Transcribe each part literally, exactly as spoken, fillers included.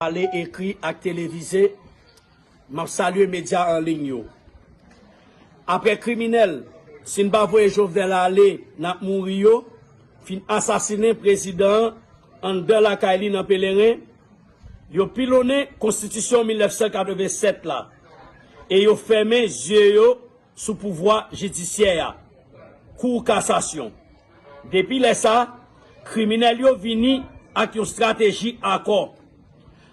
pale, ekri ak televize, m ap salye medya an liy yo. Apre kriminèl, si n pa voye Jovenel ale, n ap mouri yo, fin asasinen prezidan an anndan lakay li nan Pelerin, yo pilonnen konstitisyon mil nèf san katreven sèt la e yo fèmen zye yo sou pouvwa jidisyè a, Kou Kasasyon. Depi lè sa, kriminèl yo vini ak yon estrateji akò.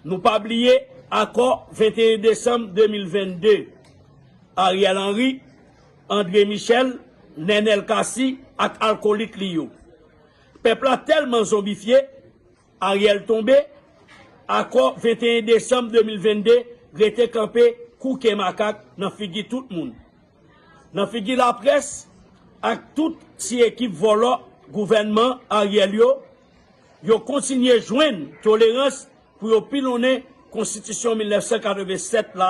Nou pa bliye akò venteyen desanm de mil vennde, Ariel Henry, André Michel, Nenel Cassy ak alkolik li yo. Pèp la tèlman zonbifye, Ariel tonbe, akò venteyen desanm de mil vennde rete kanpe kou ke makak nan figi tout moun. Nan figi laprès ak tout ti ekip vòlò gouvènman Ariel yo, yo kontinye jwenn tolerans pou yo pilonnen konstitisyon mil nèf san katreven sèt la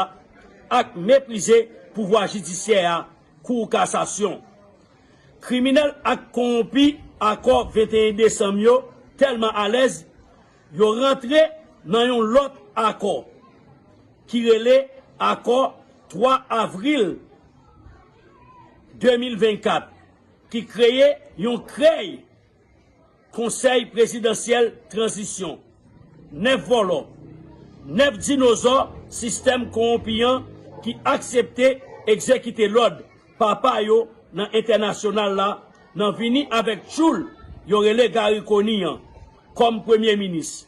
ak meprize pouvwa jidisyè a, Kou Kasasyon. Kriminèl ak kowonpi akò venteyen desanm yo tèlman alèz, yo rantre nan yon lòt akò ki rele akò twa avril de mil vennkat, ki kreye yon krèy Konsèy Prezidansyèl Tranzisyon. Nèf vòlò, nèf dinozò sistèm kowonpi an ki aksepte egzekite lòd papa yo nan entènasyonal la nan vini avèk tchoul yo rele Garry Conille an kòm premye minis.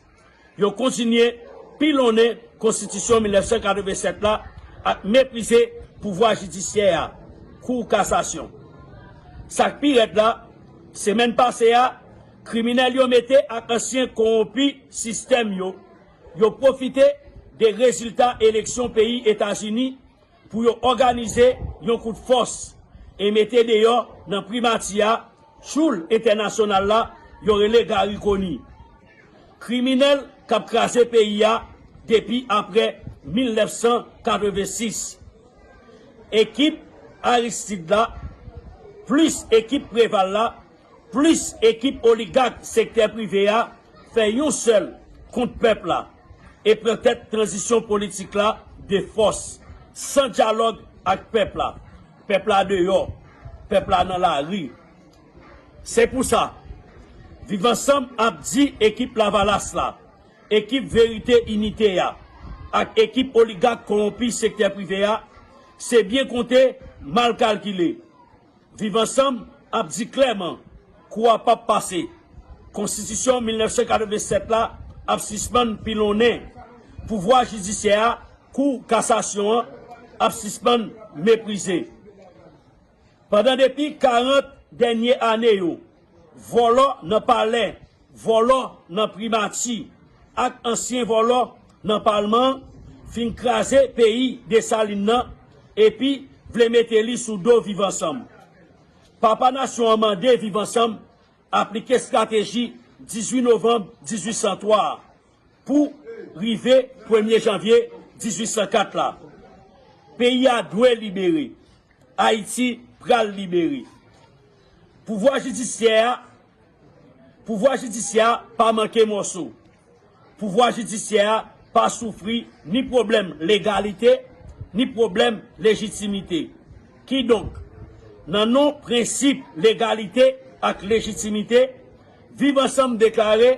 Yo kontinye pilonnen konstitisyon mil nèf san katreven sèt la ak meprize pouvwa jidisyè a, Kou Kasasyon. Sa k pi rèd la, semèn pase a, kriminèl yo mete ak ansyen kowonpi sistèm yo, yo pwofite de rezilta eleksyon peyi Etazini pou yo òganize yon kout fòs e mete deyò nan primati a tchoul entènasyonal la yo rele Garry Conille. Kriminèl k ap kraze peyi a depi apre mil nèf san katreven sis. Ekip Aristide la, plis ekip Preval la, plis ekip oligak sektè prive a fè yon sèl kont pèp la e pran tèt tranzisyon politik la de fòs, san dyalòg ak pèp la. Pèp la deyò, pèp la nan lari. Se pou sa, Viv Ansanm ap di ekip Lavalas la, ekip Verite Inite a, ak ekip oligak kowonpi sektè prive a, se byen konte, mal kalkile. Viv Ansanm ap di klèman, kou a p ap pase. Konstitisyon mil nèf san katreven sèt la ap sispann pilonnen. Pouvwa jidisyè a, Kou Kasasyon an, ap sispann meprize. Pandan depi karant dènye ane yo, vòlò nan palè, vòlò nan primati, ak ansyen vòlò nan palman an fin kraze peyi Desalin nan epi vle mete li sou do Viv Ansanm. Papa nasyon an mande Viv Ansanm aplike estrateji dizuit novanm dizuit san twa a pou rive premye janvye dizuit san kat la. Peyi a dwe libere. Ayiti pral libere. Pouvwa jidisyè a, pouvwa jidisyè a pa manke mòso. Pouvwa jidisyè a pa soufri ni pwoblèm legalite, ni pwoblèm lejitimite. Kidonk, nan non prensip legalite ak lejitimite, Viv Ansanm deklare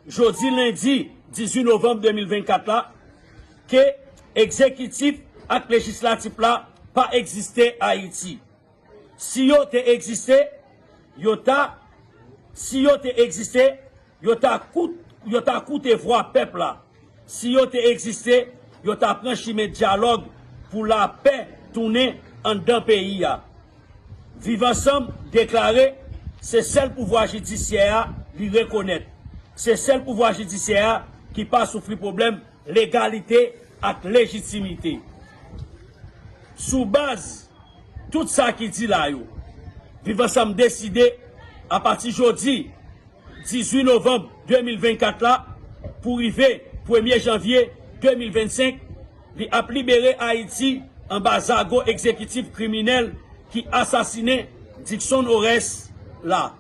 jodi lendi dizuit novanm de mil vennkat la, ke egzekitif ak lejislatif la pa egziste Ayiti. Si yo te egziste, yo ta, si yo te egziste, yo ta kout, yo ta koute vwa pèp la. Si yo te egziste, yo ta pran chimen dyalòg pou lapè tounen anndan peyi a. Viv Ansanm deklare se sèl pouvwa jidisyè a li rekonèt. Se sèl pouvwa jidisyè a ki pa soufri pwoblèm legalite ak lejitimite. Sou baz tout sa ki di la yo, Viv Ansanm deside, apati jodi dizuit novanm de mil vennkat la pou rive premye janvye de mil vennsenk, li ap libere Ayiti anba zago egzekitif kriminèl ki asasinen Dickson Orès la.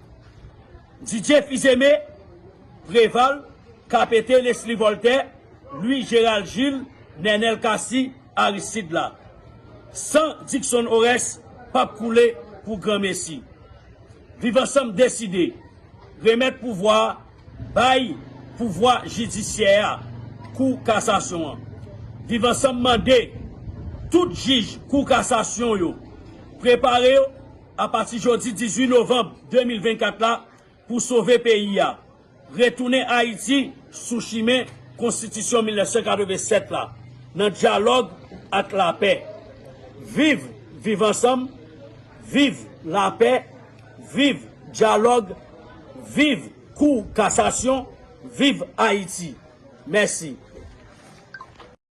Didier Fils-Aimé, Preval, K P T, Leslie Voltaire, Louis Gérald Gilles, Nènèl Cassy, Aristide la. San Dickson Orès p ap koule pou granmesi. Viv Ansanm deside remèt pouvwa a bay pouvwa jidisyè a, Kou Kasasyon an. Viv Ansanm mande tout jij Kou Kasasyon yo prepare yo apati jodi dizuit novanm de mil vennkat la pou sove peyi a, retounen Ayiti sou chimen Konstitisyon mil nèf san katrevennsèt la, nan dyalòg ak lapè. Viv Viv Ansanm, viv lapè, viv dyalòg, viv Kou Kasasyon, viv Ayiti. Mèsi.